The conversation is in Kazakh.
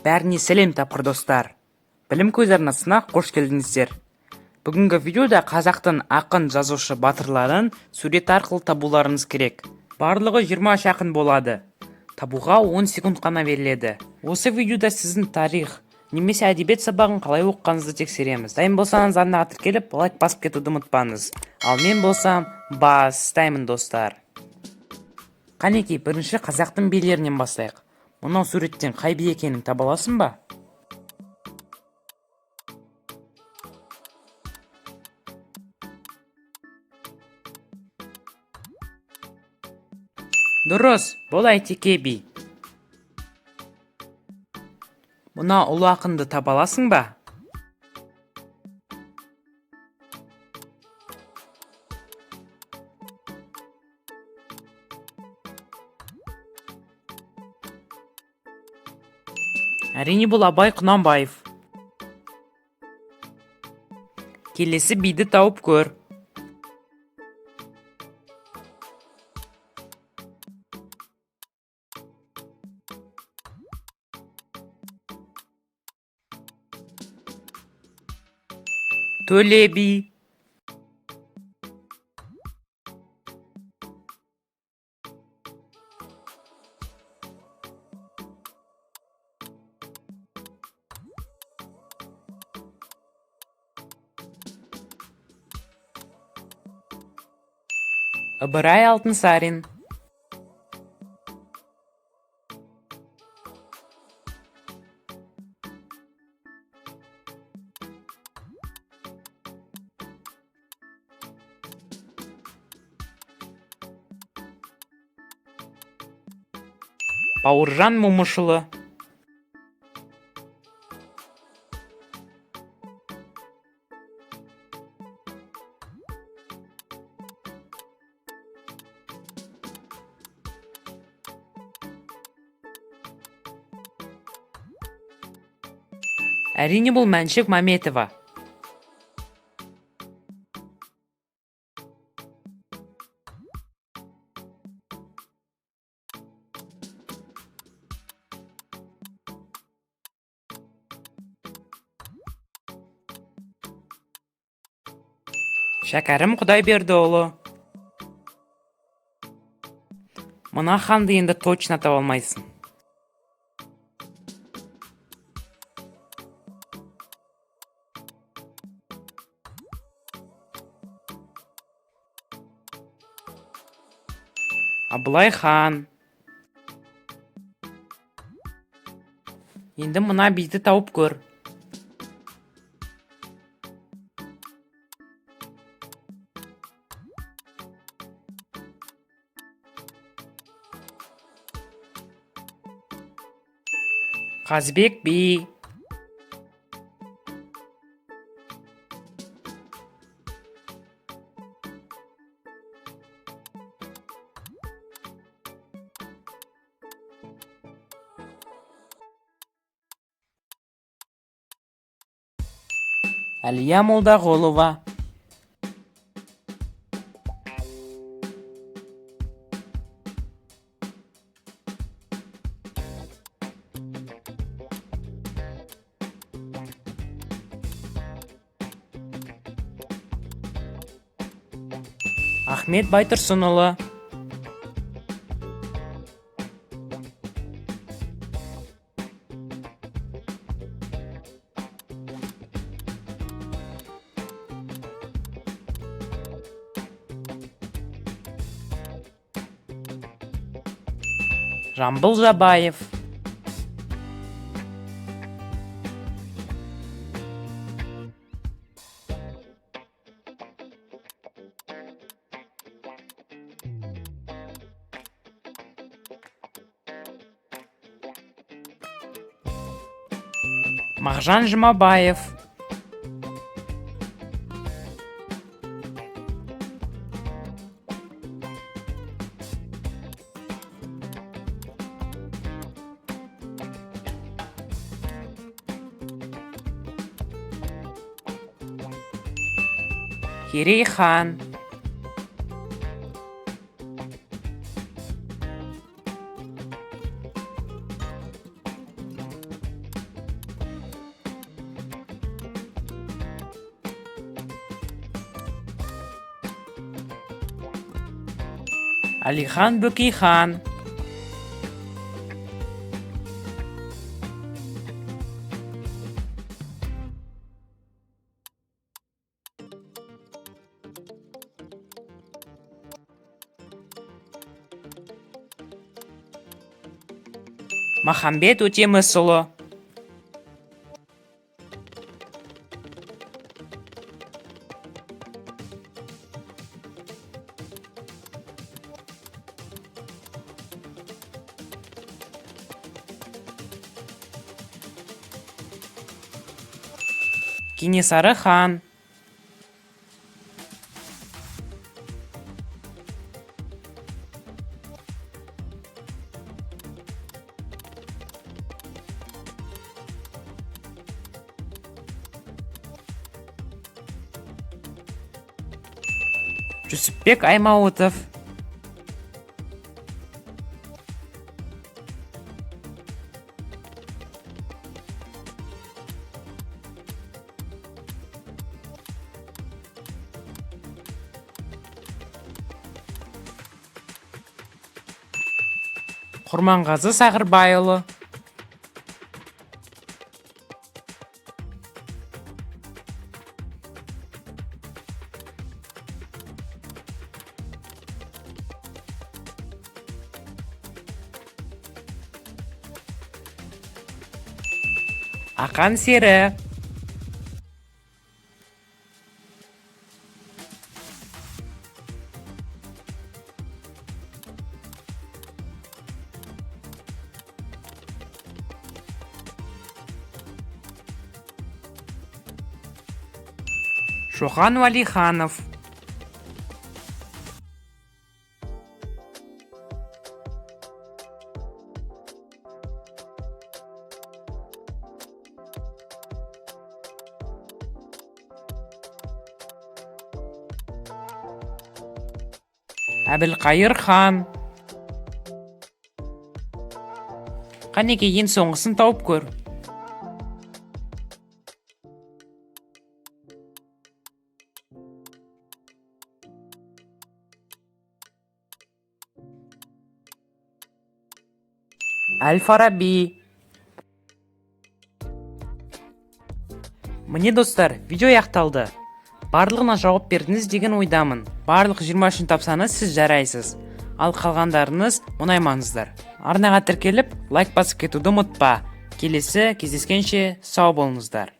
Бәріне сәлем, тапқыр достар! Білім көзі арнасына қош келдіңіздер. Бүгінгі видеода қазақтың ақын, жазушы, батырларын сурет арқылы табуларыңыз керек. Барлығы 23 ақын болады. Табуға 10 секунд қана беріледі. Осы видеода сіздің тарих немесе әдебиет сабағын қалай оқығаныңызды тексереміз. Дайын болсаңыз, арнаға тіркеліп, лайк басып кетуді ұмытпаңыз. Ал мен болсам, бастаймын, достар. Қанекей, бірінші қазақтың билерінен бастайық. Мынау суреттен қай би екенін таба аласың ба? Дұрыс, бұл Әйтеке би. Мына ұлы ақынды таба аласың ба? Әрине, бұл Абай Құнанбаев. Келесі биді тауып көр. Төле би. Ыбырай Алтынсарин. Бауыржан Момышұлы. Әрине, бұл Мәншүк Мәметова. Шәкәрім Құдайбердіұлы. Мына ханды енді точно таба алмайсың. Абылай хан. Енді мына биді тауып көр. Қазыбек би. Әлия Молдағұлова. Ахмет Байтұрсынұлы. Жамбыл Жабаев. Мағжан Жұмабаев. Керей хан. Әлихан Бөкейхан. Махамбет Өтемісұлы. Кенесары хан. Жүсіпбек Аймауытов. Құрманғазы Сағырбайұлы. Ақан сері. Шоқан Уәлиханов. Әбілқайыр хан. Қанеке, ең соңғысын тауып көр. Әл Фараби. Міне, достар, видео аяқталды. Барлығына жауап бердіңіз деген ойдамын. Барлық 23-ін тапсаңыз, сіз жарайсыз. Ал қалғандарыңыз мұңаймаңыздар. Арнаға тіркеліп, лайк басып кетуді ұмытпа. Келесі кездескенше сау болыңыздар.